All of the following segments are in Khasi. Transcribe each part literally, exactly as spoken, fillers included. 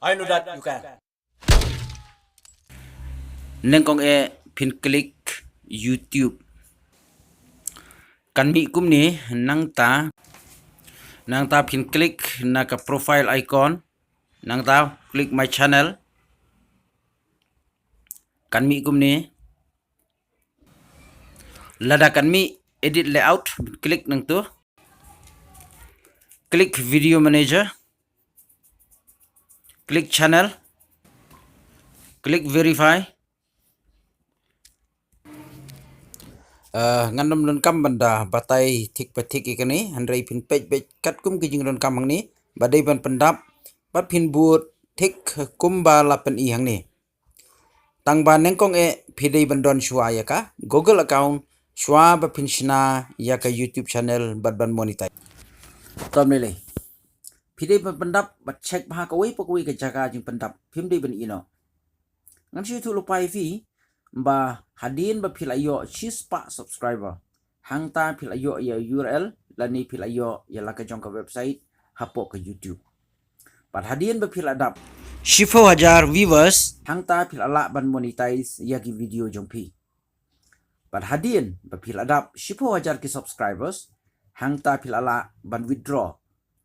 I know that you can. Nyngkong eh phin click YouTube. Kan mih kumne, nangta, nangta phin click na ka profile icon, nangta click my channel. Kan mih kumne. Lada kan mih edit layout, click nangtu. Click video manager. Click channel. Click verify. Eh, ngan ym donkam ban da batai thik pa thik ïa kane, hynrei phin peit beit katkum ki jingdonkam hangne, ba dei ban pyndap, bad phin bud thik kumba la pyni hangne. Tang ba nyngkong eh phi dei ban don shuwa ïa ka Google account, shuwa ba phin shna ïa ka YouTube channel bad ban monetize. Tom lei lei. Phi dei ban pyndap bad check bha kawei pa kawei ka jaka jingpyndap. Phim dei ban ïeh noh. Ngan shu ïathuh lypa ïa phi ba hadien ba phi la ïoh shispah subscriber, hangta phi la ïoh ïa U R L lane phi la ïoh ïa la ka jong ka website hapoh ka YouTube. Bad hadien ba phi la dap shiphew hajar viewers, hangta phi la lah ban monetize ïa ki video jong phi. Bad hadien ba phi la dap shiphew hajar ki subscribers, hangta phi la lah ban withdraw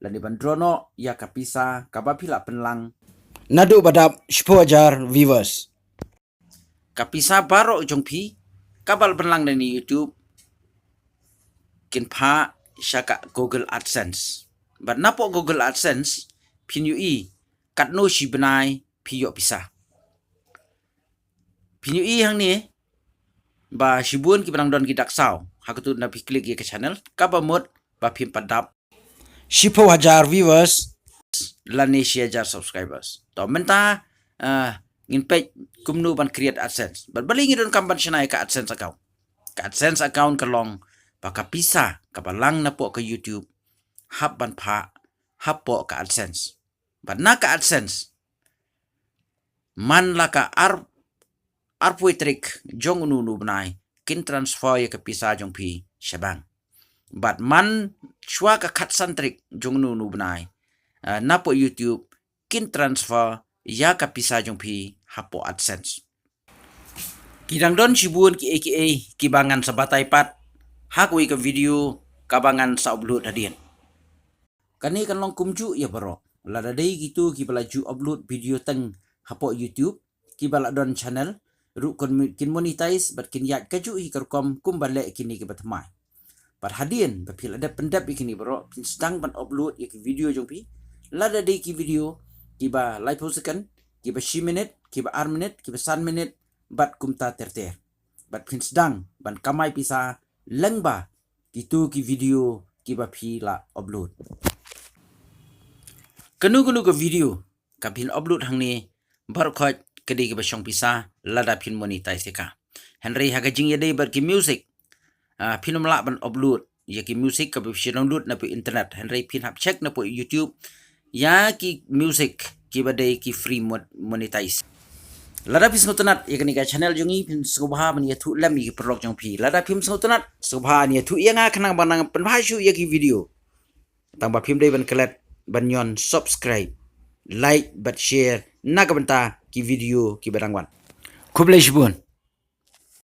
lane ban draw noh ïa ka pisa kaba phi la pynlang naduh ba dap shiphew hajar viewers. Ka pisa baroh jong phi kaba la pynlang na ne YouTube kin phah sha ka Google AdSense. Bad napoh Google AdSense phin ïohi katno shi bnai phi ïoh pisa. Phin ïohi hangne ba shibun kiba dang don ki dak saw ha katu, na phi click ïa ka channel, kaba mut ba phim pat dap shiphew hajar viewers lane shi hajar subscribers. To mynta, ah, ngin peit kumno ban create AdSense. Bad balei ngi donkam ban shna ïa ka AdSense account. Ka AdSense account ka long ba ka pisa kaba lang napoh ka YouTube hap ban phah hapoh ka AdSense. Bad na ka AdSense, man la ka ar, arphew tarik jong uno uno u bnai kin transfer ïa ka pisa jong phi sha bank. Bad man shuwa ka khatsan tarik jong uno uno u bnai, ah, napoh YouTube kin transfer ïa ka pisa jong phi hapoh AdSense. Ki dang don shibun kiei kiei kiba ngan sa batai pat ha kawei ka video kaba ngan sa upload hadien. Kane kan long kumjuh ïa baroh. Lada dei kito kiba la ju upload video tang hapoh YouTube, kiba la don channel ruh kin, kin monetize bad kin ïaid kajuh hi ka rukom kumba leh kine kiba thymmai. Bad hadien ba phi la dep pyndep ïa kine baroh, phin sdang ban upload ïa ki video jong phi. Lada dei ki video kiba laiphew second, kiba shi minit, kiba ar minit, kiba san minit, bad kumta ter ter. Bad phin sdang ban kamai pisa lyngba kito ki video kiba phi la upload. Kano kano ka video ka phin upload hangne, baroh khoit ka dei kaba shong pisa lada phin monetize ïa ka. Hynrei ha ka jingïadei bad ki music, ah, phin ym lah ban upload ïa ki music kaba phi download napoh internet. Hynrei phin hap check napoh YouTube ïa ki music kiba dei ki free mo-, monetize. Lada phi sngewtynnat ïa kane ka channel jong ngi, phin sngewbha ban ïathuh lem ïa ki paralok jong phi. Lada phim sngewtynnat, sngewbha ban ïathuh ïa nga khnang ba ngan pynbha shuh ïa ki video. Tang ba phim dei ban klet ban ñion subscribe, like bad share na ka bynta ki video kiba dang wan. Khublei shibun.